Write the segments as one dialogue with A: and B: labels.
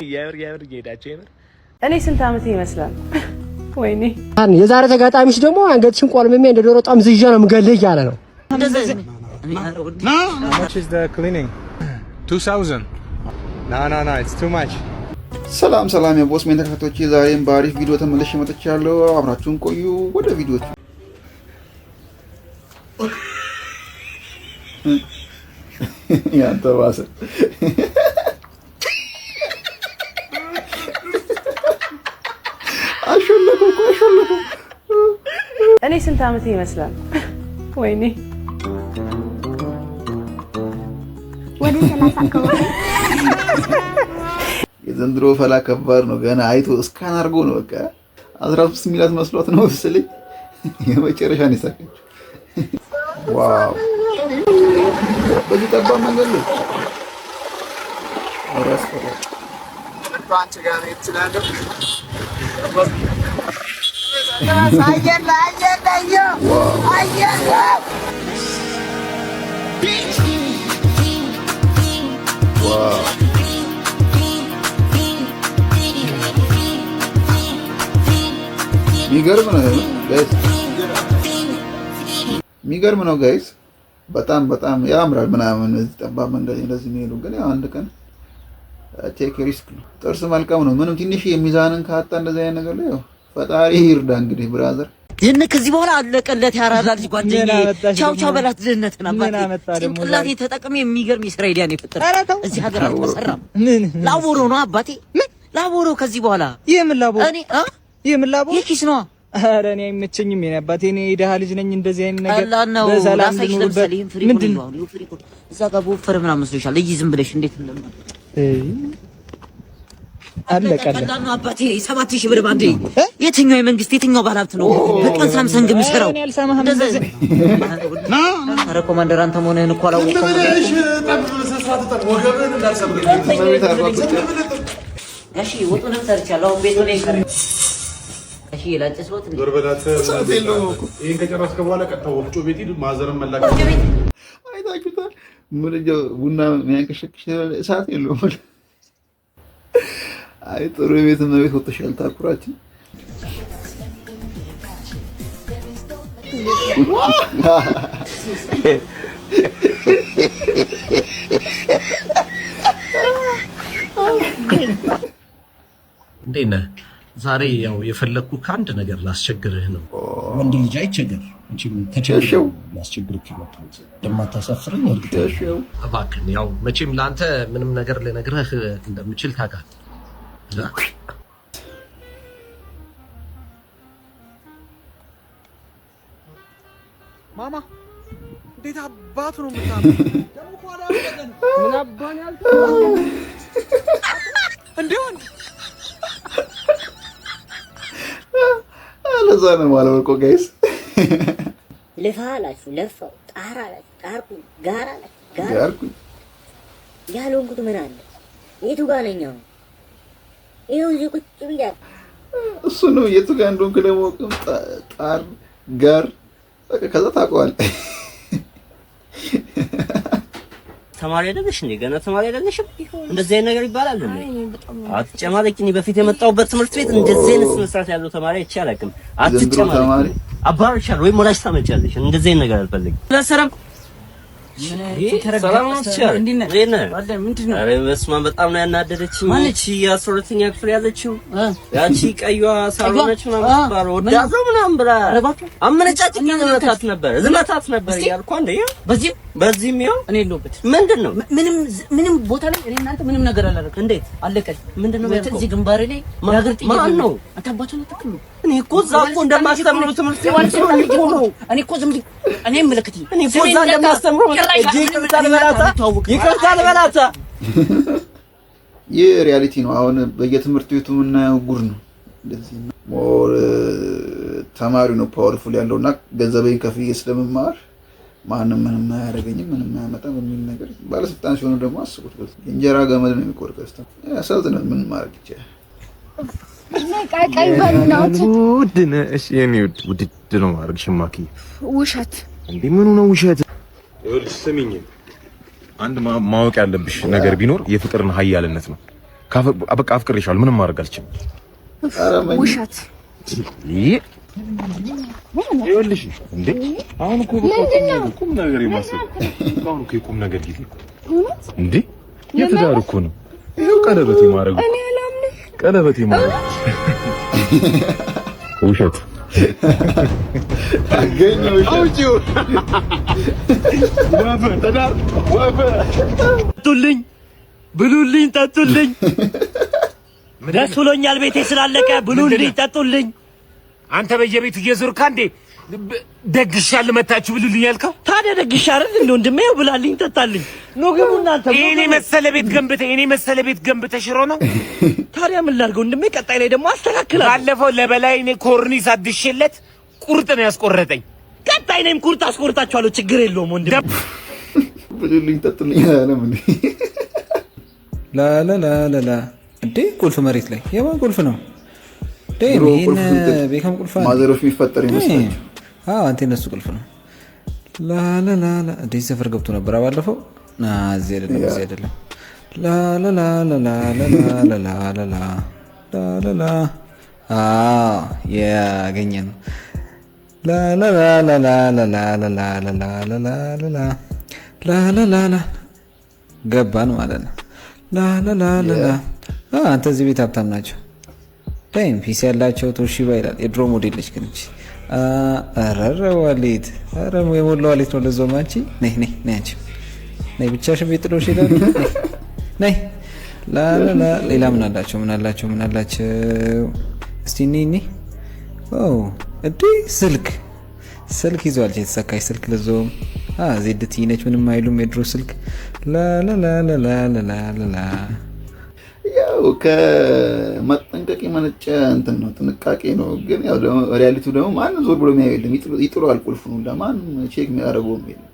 A: የምር የምር እየሄዳቸው የምር።
B: እኔ ስንት ዓመት ይመስላል? ወይኔ።
C: የዛሬ ተጋጣሚሽ ደግሞ አንገትሽን ቆልምሜ እንደ ዶሮ ጠምዝዤ ነው የምገልህ እያለ ነው።
D: How much is the cleaning? 2000. No, no, no, it's too much.
E: ሰላም ሰላም የቦስ ሜን ተከታታዮች፣ ዛሬም በአሪፍ ቪዲዮ ተመልሼ መጥቻለሁ። አብራችሁን ቆዩ። ወደ ቪዲዮቹ። ያንተ ባሰ። አሾለኩ እኮ አሾለኩ።
B: እኔ ስንት ዓመት ይመስላል? ወይኔ።
F: ወደ 30 አካባቢ።
E: የዘንድሮ ፈላ ከባድ ነው። ገና አይቶ scan አድርጎ ነው በቃ 13 ሚላት መስሏት ነው መሰለኝ። የመጨረሻ ነው የሳቀችው። Wow፣ በዚህ ጠባብ መንገድ ላይ ኧረ ያስፈራል። Wow፣ የሚገርም ነው guys፣ የሚገርም ነው guys። በጣም በጣም ያምራል ምናምን እዚህ ጠባብ መንገድ እንደዚህ የሚሄዱ፣ ግን ያው አንድ ቀን take risk ነው። ጥርስ መልቀም ነው። ምንም ትንሽ የሚዛንን ካጣ እንደዚህ አይነት ነገር ላይ ያው ፈጣሪ ይርዳ እንግዲህ brother።
G: ድህነት ከዚህ በኋላ አለቀለት። ያራዳ ልጅ ጓደኛዬ ቻው ቻው በላት ድህነትን። አባቴ ጭንቅላቴ ተጠቅሜ የሚገርም የስራ idea ነው የፈጠርኩት። እዚህ ሀገር አልተሰራም። ላቦሮ ነው አባቴ፣ ላቦሮ ከዚህ በኋላ።
H: ይህ ምን ላቦ?
G: እኔ እ
H: ይህ ምን ላቦ?
G: የኪስ ነዋ።
H: ኧረ እኔ አይመቸኝም። የኔ አባቴ እኔ የደሃ ልጅ ነኝ። እንደዚህ አይነት ነገር
G: ቀላል ነው።
H: በሰላም
G: ላሳይሽ።
H: ልኑርበት።
G: ለምሳሌ ይሄን ፍሪ
H: ምንድን
G: ነው? አሁን ፍሪ እዛ ጋር በወፈረ ምናምን መስሎሻል። እይ ዝም ብለሽ እንዴት እንደማ
H: አለቀለ።
G: ቀላል ነው አባቴ። 7,000 ብር ባንዴ። የትኛው የመንግስት የትኛው ባለሀብት ነው በቀን ሳምሰንግ የሚሰራው?
H: እኔ አልሰማህም። እንደዚህ
G: ኧረ ኮማንደር አንተ መሆንህን እኮ አላወቅኩም።
E: እመቤት አርባ ቁጭ።
G: እሺ ወጡንም ሰርቻለሁ። አሁን ቤቱ ላይ ይቀር። እሺ ላጭስ ወጥ እንዴ?
E: እሳት የለውም እኮ።
I: ይህን ከጨረስክ በኋላ ቀጥታ ወፍጮ ቤት ሂድ። ማዘርን መላክ
E: አይታችሁታል። ምድጃው ቡና የሚያንቀሸቅሽ እሳት የለውም። አይ ጥሩ የቤት እመቤት ወጥተሻል። ታኩራችን።
A: እንዴት ነህ? ዛሬ ያው የፈለግኩ ከአንድ ነገር ላስቸግርህ ነው።
J: ወንድ ልጅ አይቸገር። አንቺም ተቸገር።
E: ሸሸው።
J: ላስቸግርህ የመጣሁት እንደማታሳፍረኝ እርግጠኛ ነኝ።
E: ሸሸው።
A: እባክህን ያው መቼም ለአንተ ምንም ነገር ልነግርህ እንደምችል ታውቃለህ።
H: ማማ እንዴት አባቱ ነው የምታምረው? ምን አባን ያልከው? እንዴ ወንድ።
E: ለዛ ነው ማለወርቆ guys።
F: ልፋ አላችሁ ለፋው፣ ጣር አላችሁ ጣርኩኝ፣ ጋር አላችሁ ጋር
E: ያልኩኝ።
F: ያልሆንኩት ምን አለ? የቱ ጋር ነኝ አሁን? ይኸው እዚህ ቁጭ ብያለሁ።
E: እሱ ነው የቱ ጋር እንደሆንክ ለማወቅም ጣር ጋር በቃ ከዛ ታውቀዋለህ።
K: ተማሪ አይደለሽ እንዴ? ገና ተማሪ አይደለሽም? እንደዚህ አይነት ነገር ይባላል እንዴ? አትጨማለቂ። እኔ በፊት የመጣሁበት ትምህርት ቤት እንደዚህ አይነት ስነ ስርዓት ያለው ተማሪ አይቼ አላውቅም።
E: ዘንድሮ ተማሪ
K: አትጨማለቂ። አባርሻለሁ ወይም ወላጅ ታመጫለሽ። እንደዚህ አይነት ነገር አልፈልግም። ለሰረም ሰላም ነው teacher? እንዴት ነህ? ኧረ በስመ አብ በጣም ነው ያናደደችኝ። ይህቺ የ12ኛ ክፍል ያለችው ያቺ ቀይዋ ሳሮነች ምናምን ትባለው ወዳዘው ምናምን ብላ አመነጫጭቄ ዝመታት ነበር እያልኩ አንዴ
G: በዚህም
K: በዚህም ይኸው
G: እኔ የለሁበት።
K: ምንድን ነው?
G: ምንም ምንም ቦታ ላይ እኔ እናንተ ምንም ነገር አላደረግም።
K: እንዴት?
G: አለቀ።
K: ምንድን ነው ያልከው?
G: እዚህ ግንባሬ ላይ የሀገር ጥያቄ
K: ማን ነው?
G: አንተ አባቱን አታውቅም።
K: እኔ እኮ እዛ እኮ እንደማስተምረው ትምህርት ቤት እኮ ነው።
G: እኔ እኮ ዝም ብዬ እኔ ምልክት
K: እኔ እኮ እዛ እንደማስተምረው እጄ ይቅርታ ልበላታ ይቅርታ ልበላታ።
E: ይህ reality ነው። አሁን በየትምህርት ቤቱ የምናየው ጉድ ነው። እንደዚህ more ተማሪው ነው powerful ያለው እና ገንዘቤን ከፍዬ ስለምማር ማንም ምንም አያደርገኝም ምንም አያመጣም በሚል ነገር፣ ባለስልጣን ሲሆኑ ደግሞ አስቡት። የእንጀራ ገመድ ነው የሚቆርጠው። ያሳዝናል። ምን ማድረግ ይቻላል?
D: ውድ ነሽ የኔ ውድ፣ ውድድ ነው ማድረግሽ ማኪ።
F: ውሸት።
D: እንዴ ምኑ ነው ውሸት? ይኸውልሽ ስሚኝ፣
L: አንድ ማወቅ ያለብሽ ነገር ቢኖር የፍቅርን ሀያልነት ነው። በቃ አፍቅሬሻለሁ፣ ምንም ማድረግ አልችልም።
M: ውሸት።
L: ይኸውልሽ እንዴ፣ አሁን እኮ በቃ ቁም ነገር የማሰብ፣ አሁን እኮ የቁም ነገር ጊዜ እኮ እንዴ፣ የትዳር እኮ ነው። ይኸው ቀለበት የማድረግ፣ ቀለበት የማድረግ። ውሸት።
E: አገኘው።
L: አውጪው ወፈ ትዳር ወፈ።
N: ጠጡልኝ፣ ብሉልኝ፣ ጠጡልኝ። ደስ ብሎኛል ቤቴ ስላለቀ። ብሉልኝ፣ ጠጡልኝ።
O: አንተ በየቤቱ እየዞርክ አንዴ ደግሻለሁ መታችሁ ብሉልኝ ያልከው?
N: ታዲያ ደግሻ አይደል እንደ ወንድሜ? ይኸው ብላልኝ፣ ጠጣልኝ። ኑ ግቡ እናንተ። ኑ
O: ይሄን
N: ግቡ።
O: የመሰለ ቤት ገንብተህ፣ ይሄን የመሰለ ቤት ገንብተህ ሽሮ ነው።
N: ታዲያ ምን ላድርገው ወንድሜ? ቀጣይ ላይ ደግሞ አስተካክላለሁ።
O: ባለፈው ለበላይ እኔ ኮርኒስ አድሼለት ቁርጥ ነው ያስቆረጠኝ።
N: ቀጣይ እኔም ቁርጥ አስቆርጣችኋለሁ። ችግር የለውም ወንድሜ።
E: ብሉልኝ ጠጡልኝ አላለም እንዴ?
H: ላላላላላ፣ እንዴ፣ ቁልፍ መሬት ላይ የማን ቁልፍ ነው?
E: ድሮ
H: ይሄን
E: ቁልፍ ስንጥል
H: ቤካም ቁልፍ አለ።
E: ማዘሮች የሚፈጠር ይመስላቸው።
H: አዎ፣ አንተ የነሱ ቁልፍ ነው። ላላላላ፣ እንዴ፣ ሰፈር ገብቶ ነበር ባለፈው። ና፣ እዚህ አይደለም፣ እዚህ አይደለም። ላላላላላላላላላላላ፣ አዎ፣ ያገኘ ነው። ላላላላላላላላላላላላ፣ ላላላላ፣ ገባን ማለት ነው። ላላላላላ፣ አንተ እዚህ ቤት ሀብታም ናቸው። ዳይም PC ያላቸው፣ ቶሺባ ይላል። የድሮ ሞዴል ነች ግን እቺ። ኧረ wallet፣ ኧረ የሞላ wallet ነው። ለዛውም አንቺ ነይ፣ ነይ፣ ነይ፣ አንቺ ነይ፣ ብቻሽን ቤት ጥሎሽ ይላል። ነይ፣ ነይ። ላላላ፣ ሌላ ምን አላቸው? ምን አላቸው? ምን አላቸው? እስቲ እኔ እኔ እንዴ፣ ስልክ፣ ስልክ ይዟል። የተሰካች ስልክ ለዛውም ZTE ነች። ምንም አይሉም። የድሮ ስልክ። ላላላላላላላላ።
E: ያው ከመጠንቀቅ የመነጨ እንትን ነው፣ ጥንቃቄ ነው። ግን ያው ደግሞ reality ው ደግሞ ማንም ዞር ብሎ የሚያየው የለም። ይጥለዋል ቁልፉን ሁላ፣ ማንም check የሚያደርገውም የለም።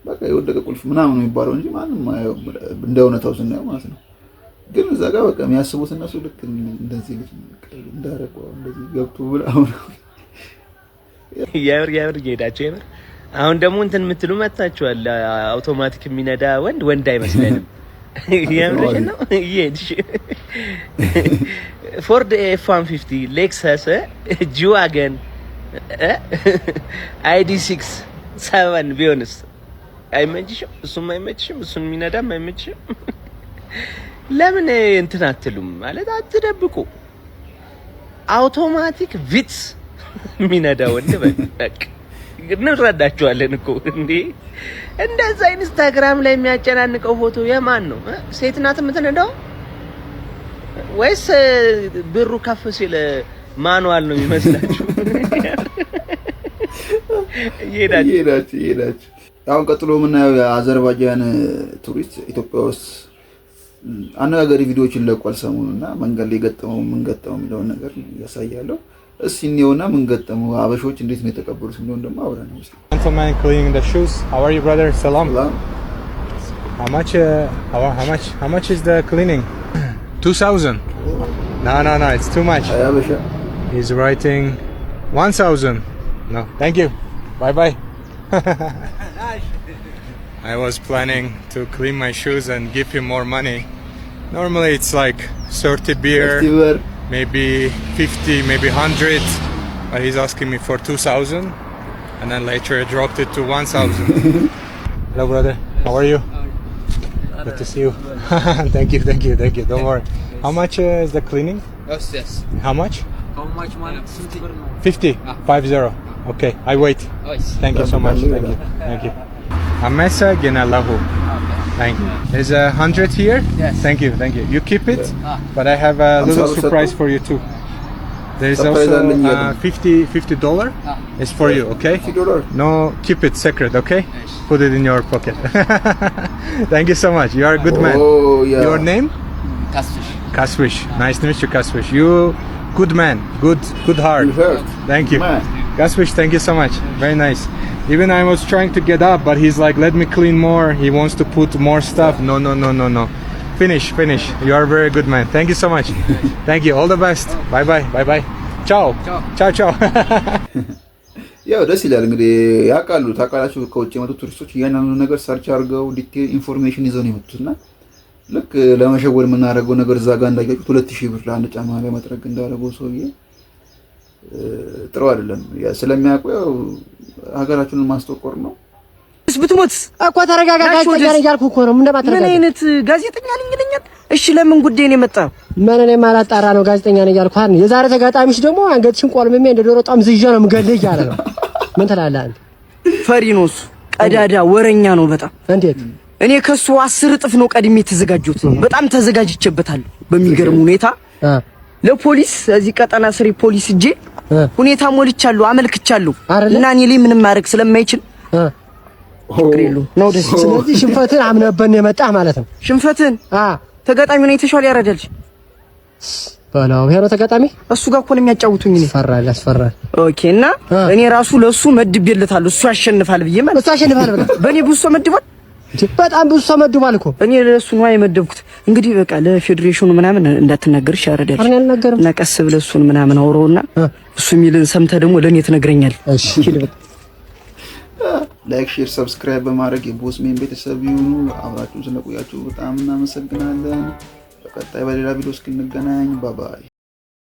E: በቃ የወደቀ ቁልፍ ምናምን ነው የሚባለው እንጂ ማንም አያየውም፣ እንደ እውነታው ስናየው ማለት ነው። ግን እዛ ጋር በቃ የሚያስቡት እነሱ ልክ እንደዚህ ልጅ እንዳረቀው እንደዚህ ገብቶ ብላ አሁን
P: የምር የምር እየሄዳቸው የምር አሁን ደግሞ እንትን የምትሉ መታችኋል። አውቶማቲክ የሚነዳ ወንድ ወንድ አይመስለንም። የምርሽን ነው እየሄድሽ Ford F-150፣ Lexus፣ G Wagon፣ ID 6 7 ቢሆንስ አይመችሽም? እሱም አይመችሽም? እሱን የሚነዳም አይመችሽም? ለምን እንትን አትሉም? ማለት አትደብቁ። Automatic Vitz የሚነዳ ወንድ በቃ እንረዳቸዋለን እኮ እንዴ። እንደዛ ኢንስታግራም ላይ የሚያጨናንቀው ፎቶ የማን ነው? ሴት ናት የምትነዳው ወይስ ብሩ ከፍ ሲል manual ነው የሚመስላችሁ?
E: እየሄዳችሁ እየሄዳችሁ። አሁን ቀጥሎ የምናየው የአዘርባይጃን ቱሪስት ኢትዮጵያ ውስጥ አነጋጋሪ ቪዲዮዎችን ለቋል ሰሞኑን እና መንገድ ላይ የገጠመው፣ ምን ገጠመው የሚለውን ነገር እያሳያለሁ። እስኪ እንየውና ምን ገጠመው፣ አበሾች እንዴት ነው የተቀበሉት የሚለውን ደግሞ አብረን ነው።
D: Gentleman cleaning the shoes. How are you, brother? ሰላም. How much? How much? How much is the cleaning? 2,000. No. It's too much. He's writing 1,000. No, thank you. Bye bye. I was planning to clean my shoes and give him more money. Normally it's like 30 birr,
E: 30 birr.
D: Maybe 50, maybe 100. But he's asking me for 2,000. And then later I dropped it to 1,000. Hello, brother. How are you? Good to see you. Thank you, thank you, thank you. Don't worry. How much is the cleaning?
H: Yes.
D: How much?
H: How much money? ስንት ብር ነው?
D: 50. 50. Okay, I wait.
H: Nice.
D: Thank you so much. Thank you. Thank you. አመሰግናለሁ. Thank you. There's 100 here?
H: Yes.
D: Thank you, thank you. You keep it,
H: Ah.
D: but I have a little
E: sorry,
D: surprise
E: sir.
D: For you too. There is
E: Surprise
D: also
E: አለኝ እያለ ነው።
D: $50.
H: Ah.
D: It's for you, okay?
E: $50.
D: No, keep it secret, okay? Put it in your pocket. Thank you so much. You are a good man.
E: Oh, yeah.
D: Your name?
H: Kasfish.
D: Kaswish. Nice to meet you, Kaswish. You good man. Good good heart.
E: Good heart.
D: Thank you.
E: Man.
D: Kaswish, thank you so much. Very nice. Even I was trying to get up, but he's like, "Let me clean more." He wants to put more stuff. No. Finish, finish. You are a very good man. Thank you so much. Thank you. All the best. Bye bye. Bye bye. Ciao.
H: Ciao.
D: Ciao, ciao.
E: ያው ደስ ይላል እንግዲህ ያውቃሉ። ታውቃላችሁ፣ ከውጭ የመጡ ቱሪስቶች እያንዳንዱ ነገር search አድርገው detail information ይዘው ነው የመጡት እና ልክ ለመሸወድ የምናደርገው ነገር እዛ ጋር እንዳያችሁት 2000 ብር ለአንድ ጫማ ለመጥረግ እንዳደረገው ሰውዬ ጥሩ አይደለም። ስለሚያውቁ ያው ሀገራችንን ማስጠቆር ነው።
N: ብትሞትስ
C: እኮ ተረጋጋ። ጋዜጠኛ ነኝ እያልኩህ እኮ ነው። ምን እንደማትረጋጋ
N: ምን አይነት ጋዜጠኛ ነኝ ይለኛል። እሺ ለምን ጉዳይ ነው የመጣው?
C: ምን እኔ ማላጣራ ነው ጋዜጠኛ ነኝ እያልኩህ አይደል? የዛሬ ተጋጣሚሽ ደግሞ አንገትሽን ቆልምሜ እንደ ዶሮ ጠምዝዤ ነው የምገልህ እያለ ነው። ምን ትላለህ አንተ?
N: ፈሪ ነው እሱ፣ ቀዳዳ ወረኛ ነው በጣም።
C: እንዴት?
N: እኔ ከሱ 10 እጥፍ ነው ቀድሜ የተዘጋጀሁት። በጣም ተዘጋጅቼበታለሁ በሚገርም ሁኔታ። ለፖሊስ እዚህ ቀጠና ስሪ ፖሊስ እጄ ሁኔታ ሞልቻለሁ፣ አመልክቻለሁ እና እኔ ላይ ምንም ማድረግ ስለማይችል ችግር የለውም ነው ደስ።
C: ስለዚህ ሽንፈትን አምነህበት ነው የመጣህ ማለት ነው።
N: ሽንፈትን ተጋጣሚውን አይተሽዋል? ያረዳል
C: በለው ይሄ ነው ተጋጣሚ።
N: እሱ ጋር እኮ ነው የሚያጫውቱኝ። እኔ
C: ያስፈራል፣ ያስፈራል።
N: Okay። እና እኔ ራሱ ለሱ መድቤለታለሁ። እሱ ያሸንፋል ብዬ ማለት
C: እሱ ያሸንፋል ብለህ
N: በእኔ ብዙ ሰው መድቧል።
C: በጣም ብዙ ሰው መድቧል እኮ።
N: እኔ ለእሱ ነው የመደብኩት። እንግዲህ በቃ ለፌዴሬሽኑ ምናምን እንዳትናገርሽ ያረዳል።
C: ኧረ እኔ አልናገርም።
N: እና ቀስ ብለህ እሱን ምናምን አውረውና እሱ የሚልን ሰምተህ ደግሞ ለእኔ ትነግረኛለህ።
C: እሺ።
N: ሂድ በቃ።
E: Like፣ share፣ subscribe በማድረግ የቦስሜን ቤተሰብ ይሁኑ። አብራችሁን ስለቆያችሁ በጣም እናመሰግናለን። በቀጣይ በሌላ ቪዲዮ እስክንገናኝ bye bye።